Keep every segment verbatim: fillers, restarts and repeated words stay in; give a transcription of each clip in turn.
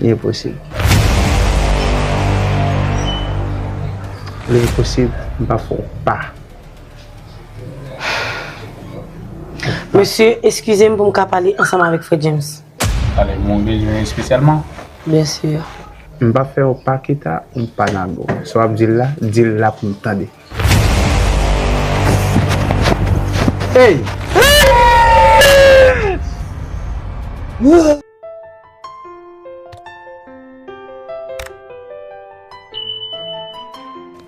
Li enposib. Li enposib, m pa fè w pa. Mesye, eskize m pou m ka pale ansanm avèk frè James. Ale, ou bezwen espesyalman? Byen si. M pa fè w pa kita, m pa nago. Sa w ap di l la, di l la pou m tande. Hey!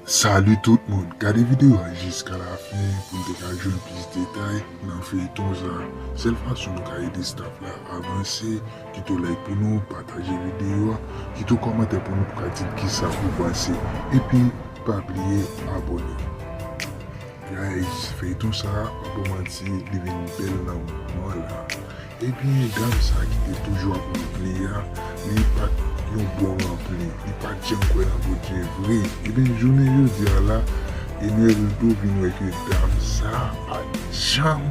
Salut tout moun, gade videyo a jiska lafen pou n te ka jwenn plis detay nan feyton sa. Sèl fason nou ka ede staff la avanse, kite w like pou nou, pataje videyo a, kite w kòmantè pou nou pou ka di n kisa ou panse. Epi, pa bliye abòne. Guys, feyton sa, pa pou manti, li vin bèl nan moman la. Ebyen, dam sa ki te toujou ap ranpli a, li pa t yon bon ranpli. Li pa t janm kwè nan Bondye vre. Ebyen, jounen jodi a la, Eneldo vin wè ke dam sa pa t janm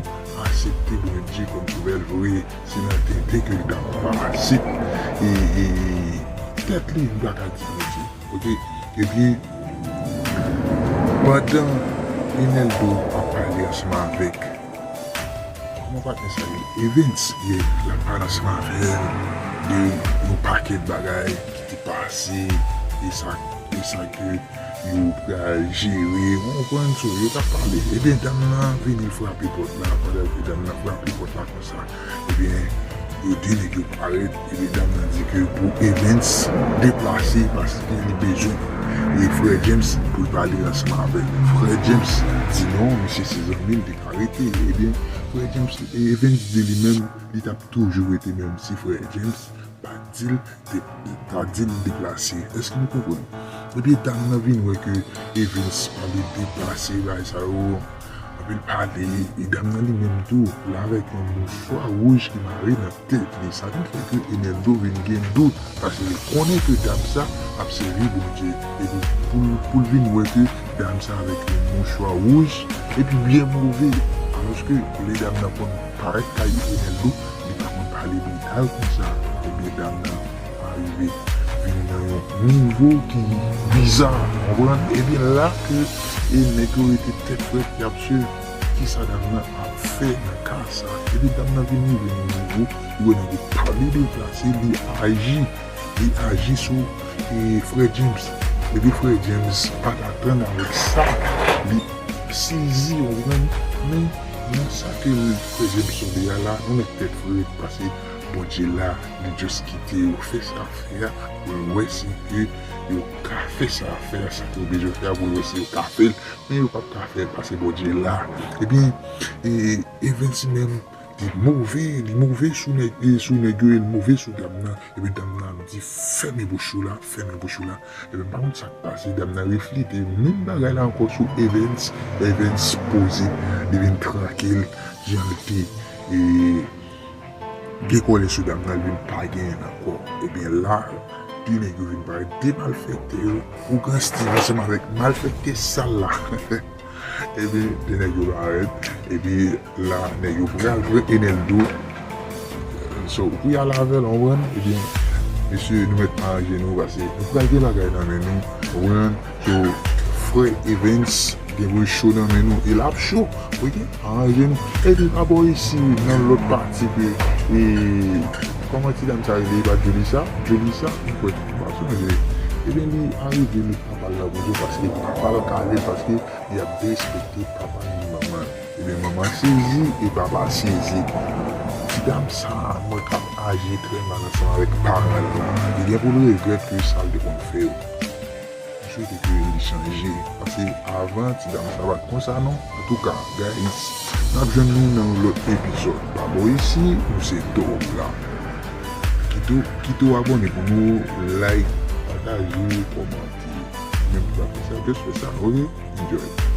aksepte Bondye kòm sovè l vre. Se nan tenten ke dam pa aksepte, e, e, tèt li, li pa ka di Bondye. Oke? Ebyen, pandan Eneldo ap pale ansanm avèk, kòman patnè sa ye? Evens, ye, l ap pale ansanm avè l de yon pakèt bagay ki te pase, e sa, e sa ke yo pral jere, ou konprann, so, yo t ap pale. Ebyen, dam nan vini, l frape pòt la, pandan ke dam nan frape pòt la konsa, ebyen, yo de nèg yo parèt, ebyen, dam nan di ke pou Evens deplase paske li bezwen e frè James pou l pale ansanm avè l. Frè James di non, misye se zanmi l, li ka rete. Ebyen, frè James, e Evens di li menm, li t ap toujou rete menm si frè James pa t di l de-, ta di l deplase. Èske nou konprann? Epi dam nan vin wè ke Evens pa vle deplase, bagay sa yo, anpil pale, e dam nan li menm tou, l avèk yon mouswa wouj ki mare nan tèt li. Sa vin fè ke Eneldo vin gen dout, paske li konnen ke dam sa ap sèvi Bondye. Epi pou, pou l vin wè ke dam sa avèk yon mouswa wouj, epi byen move, alòske lè dam nan konn parèt kay Eneldo, li pa konn pale brital konsa. Ebyen, dam nan arive vin nan yon nivo ki biza, konprann? Ebyen, la ke, e, nèg yo rete tèt frèt, y ap swiv kisa dam nan ap fè nan ka sa. Epi, dam nan vin rive nan nivo, li wè nèg yo pa vle deplase, li aji, li aji sou, e, frè James. Epi, frè James pa t atann avèk sa, li sezi, ou konprann? Men, nan sa ke frè James sove a la, nou mèt tèt frèt, paske Bondye la, li just kite yo fè sa fè a, pou l wè si ke yo ka fè sa fè a, sa ke yo bezwen fè a, pou l wè si yo ka fè l, men yo p ap ka fè l, paske Bondye la. Ebyen, e, Evens menm, li move, li move sou nèg, e, sou nèg yo, e li move sou dam nan, epi dam nan ap di, fèmen bouch ou la, fèmen bouch ou la. Epi m pa konn sa k pase, dam nan reflete, menm bagay la ankò sou Evens, Evens poze, li vin trankil, jan l te, e, gen kòlè sou dam nan, li vin pa genyen l ankò. Ebyen la, de nèg yo vin parèt, de malfektè yo, Ougan Steve ansanm avèk malfektè sal la. Epi, de nèg yo parèt, epi la, nèg yo pral pran Eneldo. So, pou y al avè l, ou konprann? Ebyen, mesye, nou mèt aranje nou, paske nou pral gen bagay nan men nou, ou konprann? So, frè Evens, gen pou cho nan men nou, e l ap cho, oke? Aranje nou. Epi, pa bò isi, nan lòt pati ke, e, kòman ti dam sa rele, e pa Julissa? Julissa, m kwè, m pa sonje. Ebyen, li arive met papa l nan prizon, paske papa l kale, paske li ap derespekte papa l ni manman l. Ebyen, manman sezi e papa sezi. Ti dam sa, mwen k ap aji trè mal ansanm avèk paran l lan. Li gen pou l regrèt ke sa l te konn fè yo. M swete ke li chanje. Paske avan, ti dam sa pa t konsa non. Antouka, guys, n ap jwenn nou nan yon lòt epizòd. Pa bò isi, nou se Dòg la. Kite w, kite w abòne pou nou, like, pataje, kòmante. Menm si w pa fè sa, just fè sa, oke? Enjoy.